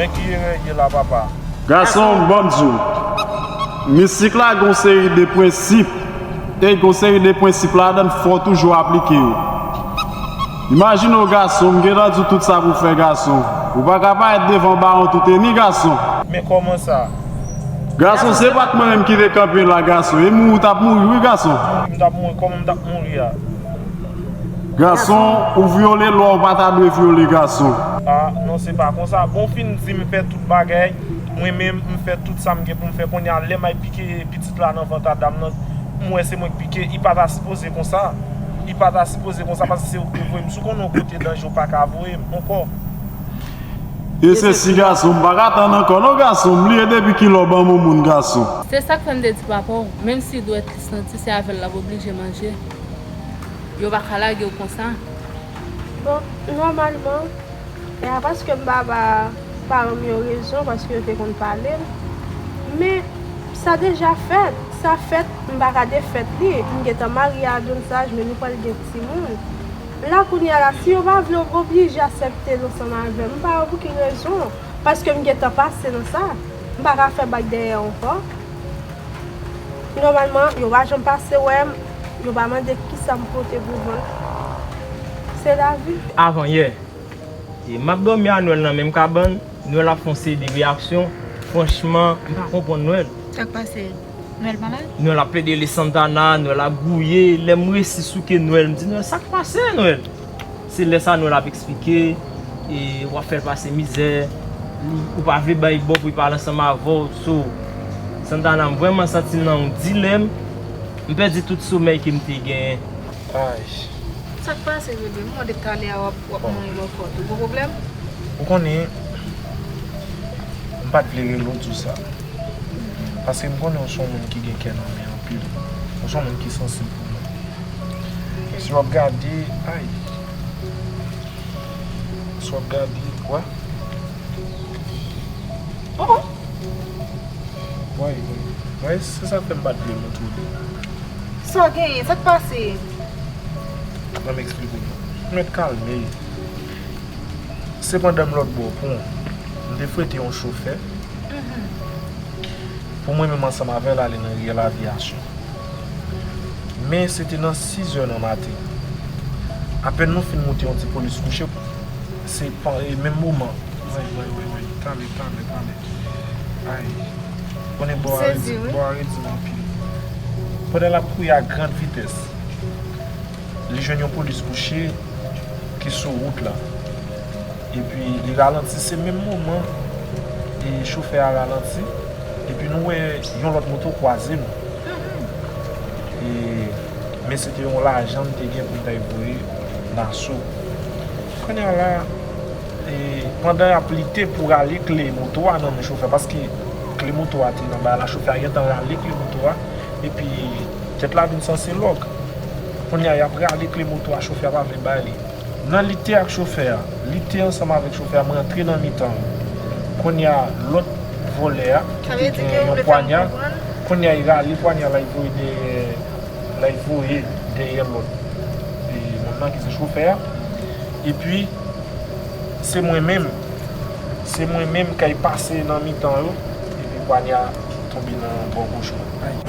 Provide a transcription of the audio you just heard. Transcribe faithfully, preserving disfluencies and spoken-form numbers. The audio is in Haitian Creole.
Men ki erè ye la, papa? Gason, ban m di w, mistik la gen yon seri de prensip, e gen yon seri de prensip ladan l fò w toujou aplike yo. Imajine w, gason, m gentan di w tout sa pou w fè, gason. Ou pa ka parèt devan bawon tout eni, gason. Men kòman sa? Gason, se pa t mwen menm ki te kanpe la, gason. E mouri w t ap mouri, wi, gason. M t ap mouri, kòman m t ap mouri a? Gason, ou vyole lwa ou pa ta dwe vyole, gason. Ah, non, se pa konsa. Bon, w fin di m fè tout bagay. Mwen menm, m fè tout sa m gen pou m fè. Kounye a, lè m al pike pitit la nan vant a dam nan, m wè se mwen k pike. Li pa ta sipoze konsa. Li pa ta sipoze konsa, paske se ou ki voye m. Si w konnen yon kote danje, ou pa ka voye m ankò. E se si, gason, m pa ka tann ankò non, gason. M bliye depi kilè w ban m yon moun, gason. Se sa k fè m te di papa w, menm si dwèt li santi, se avè l l ap oblije manje. Yo pa ka lage w konsa. Bon, nòmalman, e a paske m pa ba paran m yo rezon, paske yo te konn pale m. Men, sa deja fèt. Sa fèt, m pa ka defèt li. M gentan marye a John Sage, men nou pral gen timoun. La kounye a la, si yo pa vle, yo oblije aksepte l ansanm avè m. M pa wè pou ki rezon, paske m gentan pase nan sa. M pa ka fè bak dèyè ankò. Nòmalman, yo pa janm pase wè m, yo pa mande kisa m pote pou vann. Se lavi. Avan yè, e m ap dòmi a Nwèl nan menm kabann, Nwèl ap fè yon seri de reyaksyon. Franchman, m pa konprann Nwèl. Sa k pase? Nwèl malad? Nwèl ap plede rele Santana, Nwèl ap gouye. Lè m resi souke Nwèl, m di, Nwèl, sa k pase, Nwèl? Se lè sa Nwèl ap eksplike, e w ap fè l pase mizè, li, ou pa vle bay bò pou li pale ansanm avè w. So, Santana, m vrèman santi m nan yon dilèm. M pèdi tout somèy ke m te genyen. Ay. Sa k pase, bebe? M mande talè a, w ap, w ap manje bòkò. Ou gen pwoblèm? Ou konnen, m pa t vle rele w di w sa. Paske m konnen w se yon moun ki gen kè nan men anpil. Ou se yon moun ki sansib pou mwen. Si w ap gade, ay. Si w ap gade, wè. Oh! Wè, wè. Wè, se sa k fè m pa t vle montre w li. Sa w genyen? Sa k pase? Ban m eksplike w. Mèt kalme. Se pandan m lòt bò pon, m te frete yon chofè pou mwen menm ansanm avè l ale nan riyèl Aviyasyon. Men se te nan sizè nan maten. Apèn nou fin moute yon ti polis kouche, se pa, e menm moman. Woy, woy, woy, woy, talè, talè, talè. Ay, konnen bò a redi, bò a redi m anpil. Pandan l ap kouri a grand vitès, li jwenn yon polis kouche ki sou wout la. Epi li ralanti, se menm moman e chofè a ralanti. Epi nou wè yon lòt moto kwaze nou. E, men se te yon lajan m te gen pou m t al voye Naso. Kounye a la, e, pandan y ap lite pou rale kle moto a nan men chofè, paske kle moto a te nan bagay la, chofè a gentan rale kle moto a, epi tèt la vin sanse lòk. Kounye a, y ap rale kle moto a, chofè a pa vle bay li. Nan lite ak chofè a, lite ansanm avèk chofè a, m rantre nan mitan yo. Kounye a, lòt vòlè a, ki te gen yon pwanya, kounye a, li rale pwanya la, li voye dèyè, la, li voye dèyè lòt, e, moun nan ki se chofè a. Epi, se mwen menm, se mwen menm k al pase nan mitan yo, epi pwanya tonbe nan bò goch mwen.